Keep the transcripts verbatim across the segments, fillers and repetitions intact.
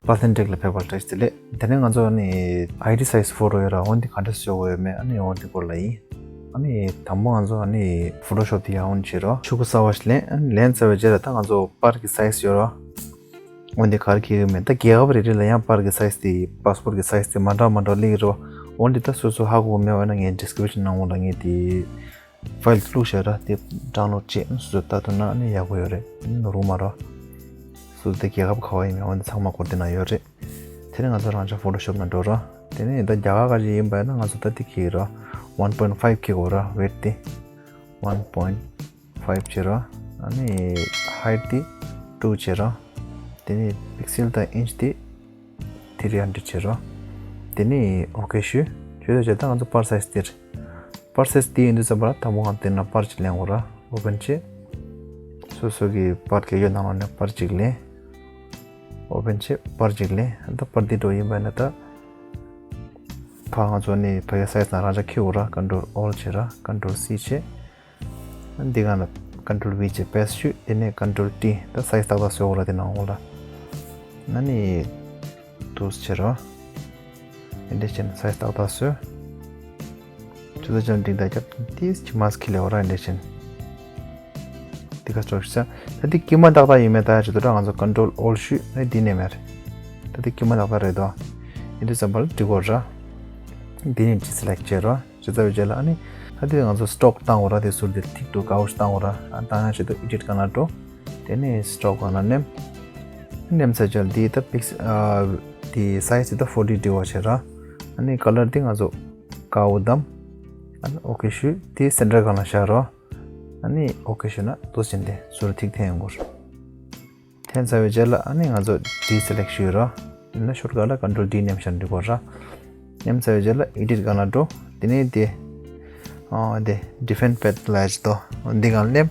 པར་ལྡན་ཊེག་ལ་ཕེབས་པར་བཀྲ་ཤིས་བདེ་ལེགས། དེ་ནས་ང་ཚོ་ཨ་ནི་ཨའི་ཌི་སའི་ཛི་ཕོ་ཊོ་ཡོད་ར། འོ་འདི་ག་འདྲ་བཟོ་དགོས་ཡོད་མེད་ཨ་ནི་འོ་འདི་སྐོར་ལ་ཡིན། ཨ་ནི་དང་པོ་ང་ཚོ་ཨ་ནི་ཕོ་ཊོ་ཤོབ་དེ་ཡར་འོན་བྱེད་རོགས། ཆུ་ཁུ་གསར་པ་ཞིག་ལེན། ཨ་ནི་ལེན་ཚར་བའི་རྗེས་ལ་ད་ང་ཚོ་པར་གྱི་སའི་ཛི་ཡོད་ར། འོ་འདི་ག་རེ་འཁྱེར་གྱི་མེད། ད་རྒྱལ་ཁབ་རེ་རེ་ལ་ཡང་པར་གྱི་སའི་ཛི་དེ་པ་སི་པོར་ཊ་གྱི་སའི་ཛི་དེ་མ་འདྲ་མ་འདྲ་སླེབས་ཀྱི་རེད་བ། འོ་འདི་ད་སོ་སོ་ཧ་གོ་མེད་པ་ན་ངས་ཌི་སི་ཀི་རིབ་ཤན་ནང་ལོགས་ལ་ངས་དེ་ཕའིལ་བླུགས་བཞག་ར། དེ་ཌའུན་ལོཌ་བྱེད། སོ་སོས་ལྟ་ཐུབ་ན་ཨ་ནི་ཡག་པོ་ཡོད་རེད། ནོར་བུ་མ་རོ། སོ་སོ་དེ་རྒྱལ་ཁབ་ག་བ་ཡིན་མིན་འོ་འདི་ཚང་མ་སྐོར་དེ་ན་ཡོད་རེད། དེ་ནས་ང་ཚོ་རང་ཅག་ཕོ་ཊོ་ཤོབ་ནང་འགྲོ་ར། དེ་ནས་ད་རྒྱ་གར་ག་ཅིག་ཡིན་པ་ཡིན་ན་ང་ཚོ་ད་དེ་འཁྱེར་ར། ཝན་པོའིན་ཕའིབ་འཁྱེར་དགོས་ར། ཝིཌ་དེ་ཝན་པོའིན་ཕའིབ་བྱེད་ར། ཨ་ནི་ཧའིཊ་དེ་ཊུ་བྱེད་ར། དེ་ནས་པིག་སེལ་དང་ཨིན་ཅི་དེ་ཐི་རི་ཧན་ཌེཌ་བྱེད་རོགས། དེ་ནས་ཨོ་ཁེ་ཞུ། ཞུ་ཚར་རྗེས་ད་ང་ཚོ་པར་སའི་ཛི་དེར། པར་སའི་ཛི་དེ་ཡིན་དུས་ཙམ་པ་ལ་དང་པོ་ང་དེ་ན་པར་གཅིག་ལེན་དགོས་ར། ཨོ་པན་བྱེད། སོ་སོ་གི་པར་རྒྱག་ཡག་ནང་ལོགས་ནས་པར་གཅིག་ལེན། ཨོ་པན་བྱེད། པར་གཅིག་ལེན། ད་པར་འདི་འགྲོ་ཡིན་པ་ན་ད། ཕར་ང་ཚོ་ནི་ཕ་གི་སའི་ཛི་ནང་རང་ཅག་འཁྱེར་དགོས་ར། ཀོན་ཊོལ་ཨོལ་བྱེད་ར། ཀོན་ཊོལ་སི་བྱེད། འདི་ག་ལ་ཀོན་ཊོལ་ཝི་བྱས་པེ་སི་ཊི་ཞུ། དེ་ནས་ཀོན་ཊོལ་ཊི། ད་སའི་ཛི་ཏག་ཏག་བཟོ་དགོས་ར། དེ་ནང་འོག་ལ་ཨ་ནི་ཏུས་བྱེད་རོགས། འདི་འདྲས་བྱས་ནས་སའི་ཛི་ཏག་ཏག་བཟོས། ཅི་ཚོ་ཅང་འགྲིག་ད་རྒྱབ་ཏིས་ཅི་མ་སི་ཁི་ལེ་འོ་ར། འདི་འདྲས་བྱས་ནས་འདི་ག་ཚོ་ཤི་ས། ད་འདི་དཀྱིལ་མ་ཏག་ཏག་ཡིན་མེད་ད་ཅི་ཏུ་ར། ང་ཚོ་ཀོན་ཊོལ་ཨོལ་ཞུ་ནས་འདི་ནས་མེད། ད་འདི་དཀྱིལ་མ་ཏག་ཏག་རེད་དོ། ཡིན་དུས་ཙམ་པ་ལ་འགྲིག་གོ་ར། འདི་ནས་ཅི་སི་ལེག་བྱེད་རོགས། བྱས་ཚར་བའི་རྗེས་ལ་ཨ་ནི་ད་དེ་ང་ཚོ་སི་ཊོག་བཏང་དགོས་ར། དེ་ཟུར་དེ་ཐིག་ཏུ་དཀར་པོ་ཞིག་བཏང་དགོས་ར། ཨ་བཏང་ཡག་ཆེད་དུ་ཨེ་ཌིཊ་སྒང་ལ་འགྲོ། དེ་ནས་སི་ཊོག་སྒང་ལ་མནན། མནན་ཚར་རྗེས་ལ་དེ་ད་པིག་སེལ་ཨ་དེ་སའི་ཛི་དེ་ད་ཕོར་ཊི་འགྲིག་པ་བྱེད་ར། ཨ་ནི་ཀ་ལར་དེ་ང་ཚོ་དཀར་པོ་བདམས། ཨ་ནི་ཨོ་ཁེ་ཞུ། དེ་སེན་ཊར་སྒང་ལ་བཞག་རོགས། ཨ་ནི་ཨོ་ཁེ་ཞུ་ན་འདུག་སེ་བྱས་ནས་དེ་ཟུར་ཐིག་འཐེན་ཡོང་གི་རེད། འཐེན་ཚར་བའི་རྗེས་ལ་ཨ་ནི་ང་ཚོ་ཌི་སི་ལེག་ཞུས་རོགས། ཡིན་ན་ཤོཊ་ཀཊ་ལ་ཀོན་ཊོལ་ཌི་མནན་བཞག་ན་འགྲིག་གོ་ར། མནན་ཚར་བའི་རྗེས་ལ་ཨེ་ཌིཊ་སྒང་ལ་འགྲོ། དེ་ནས་དེ་ཨ་དེ་ཌི་ཕེན་པེཐ་ལབ་ཡག་ཅིག་འདུག་འདི་སྒང་མནན།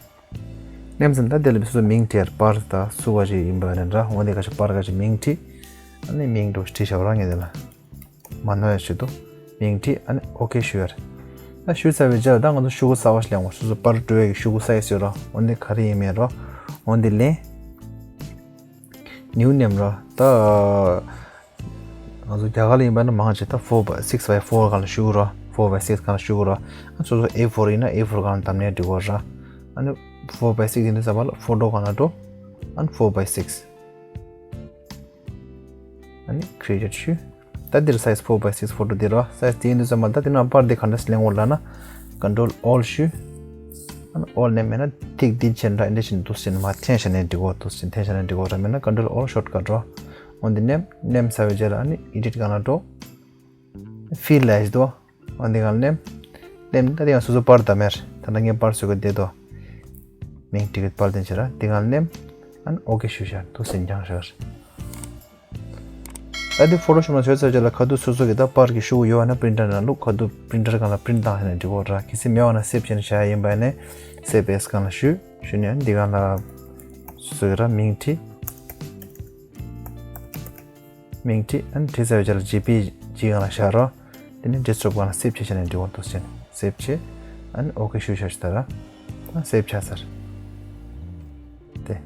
མནན་ཚར་ད་དེ་ལ་སོ་སོ་མིང་བྲིས། པར་ད་སུ་ག་ཞིག་ཡིན་པ་ཡིན་ན་འདྲ། འོ་འདི་ག་ཞིག་པར་ག་ཞིག་མིང་བྲིས། ཨ་ནི་མིང་འདྲ་བོ་ཞིག་བྲིས་བཞག་ར། ངས་དེ་ལ་མ་ནོར་ཡག་ཆེད་དུ་མིང་བྲིས། ཨ་ནི་ཨོ་ཁེ་ཞུ་ཡག་རེད། ད་ཞུ་ཚར་བའི་རྗེས་ལ་ད་ང་ཚོ་ཤོག་གུ་གསར་པ་ཞིག་ལེན་དགོས། སོ་སོ་པར་སྤྲོད་ཡག་གི་ཤོག་གུ་གསར་ཞིག་ཡོད་ར། འོ་འདི་ག་རེ་ཡིན་མིན་ར། འོ་འདི་ལེན། ནིའུ་མནན་ར། ད་ང་ཚོ་རྒྱ་གར་ལ་ཡིན་པ་ན་མང་ཆེ་ད་four by six by four སྒང་ལ་ཞུ་གི་ར། four by six སྒང་ལ་ཞུ་གི་ར། ཨ་སོ་སོ་ཨེ་ཕོར་ཡིན་ན་ཨེ་ཕོར་སྒང་ལ་བདམས་ནས་འགྲིག་གོ་ར། ཨ་ནི་four by six ཡིན་དུས་ཙམ་པ་ལ་ཕོ་ཊོ་སྒང་ལ་འགྲོ། ཨ་ནི་four by six ཨ་ནི་ཁི་རི་ཨེ་ཊེཌ་ཞུ། ད་འདིར་སའི་ཛི་four by six ཕོ་ཊོ་འདི་ར། སའི་ཛི་དེ་ཡིན་དུས་ཙམ་པ་ད་དེ་ནང་པར་འདི་ག་འདྲས་ལེན་དགོས་ལབ་ན་ཀོན་ཊོལ་ཨོལ་ཞུ། ཨ་ནི་ཨོལ་མནན། མེད་ན་ཐིག་འདི་བྱས་ན་འདྲ། འདི་བྱས་ན་འདུག་སེ་མར་འཐེན་བཞག་ན་འགྲིག་གོ། འདུག་སེ་འཐེན་བཞག་ན་འགྲིག་གོ་ར། མེད་ན་ཀོན་ཊོལ་ཨོལ་ཤོཊ་ཀཊ་ར། འོ་འདི་མནན། མནན་ཚར་བའི་རྗེས་ལ་ཨ་ནི་ཨེ་ཌིཊ་སྒང་ལ་འགྲོ། ཕིལ་ལབ་ཡག་ཅིག་འདུག་འོ་འདི་སྒང་ལ་མནན། མནན། ད་དེ་ཡང་སོ་སོ་པར་བདམས་ཡག་རེད། ད་ལྟ་ངས་པར་བཟོ་གི་བསྡད་དོ། མིང་བྲིས་གི་པར་འདི་བྱས་ར། འདི་སྒང་ལ་མནན། ཨ་ནི་ཨོ་ཁེ་ཞུ་བཞག་འདུག་སེ་འགྱངས་བཞག་རེད། ད་འདི་ཕོ་ཊོ་ཤོབ་ནང་བཟོས་ཚར་རྗེས་ལ་ཁ་ཐུག་སོ་སོ་གི་ད་པར་གྱི་ཤོག་གུ་ཡོད་པ་ན་པི་རིན་ཊར་ནང་བླུགས། ཁ་ཐུག་པི་རིན་ཊར་སྒང་ལ་པི་རིན་ཊ་བཏང་བྱས་ནས་འགྲིག་གོ་ར། གལ་སྲིད་མེད་པ་ན་སེབ་བྱས་ནས་བཞག་ཡག་ཡིན་པ་ཡིན་ན་སེབ་ཨེ་སི་སྒང་ལ་ཞུ། ཞུས་ནས་འདི་སྒང་ལ་སོ་སོ་གི་ར་མིང་བྲིས། མིང་བྲིས། ཨ་ནི་བྲིས་ཚར་བའི་རྗེས་ལ་ཇེ་པི་ཇི་སྒང་ལ་བཞག་རོགས། དེ་ནས་ཌེ་སི་ཊོབ་སྒང་ལ་སེབ་བྱས་བྱས་ནས་འགྲིག་གོ། འདུག་སེ་བྱས་ནས་སེབ་བྱས། ཨ་ནི་ཨོ་ཁེ་ཞུ་བཞག་ཤི་ད་ར། ཨ་སེབ་ཆགས་ཚར། དེ།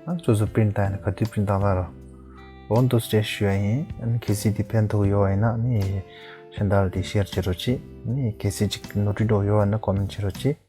ཨ་སོ་སོ་པི་རིན་ཊ་བཏང་ཡག་ན་ག་དུས་པི་རིན་ཊ་བཏང་ད་ར། འོ་འདུག་སེ་ཞུ་ཡག་ཡིན། ཨ་ནི་གལ་སྲིད་འདི་ཕན་ཐོགས་ཡོད་པ་ཡིན་ན་ཨ་ནི་གཞན་དག་ལ་དེ་ཤེར་བྱེད་རོགས་གྱིས། ཨ་ནི་གལ་སྲིད་ཅིག་ནོར་འཁྲུལ་འདྲ་བོ་ཡོད་པ་ཡིན་ན་ཀོ་མེན་ཊ་བྱེད་རོགས་གྱིས།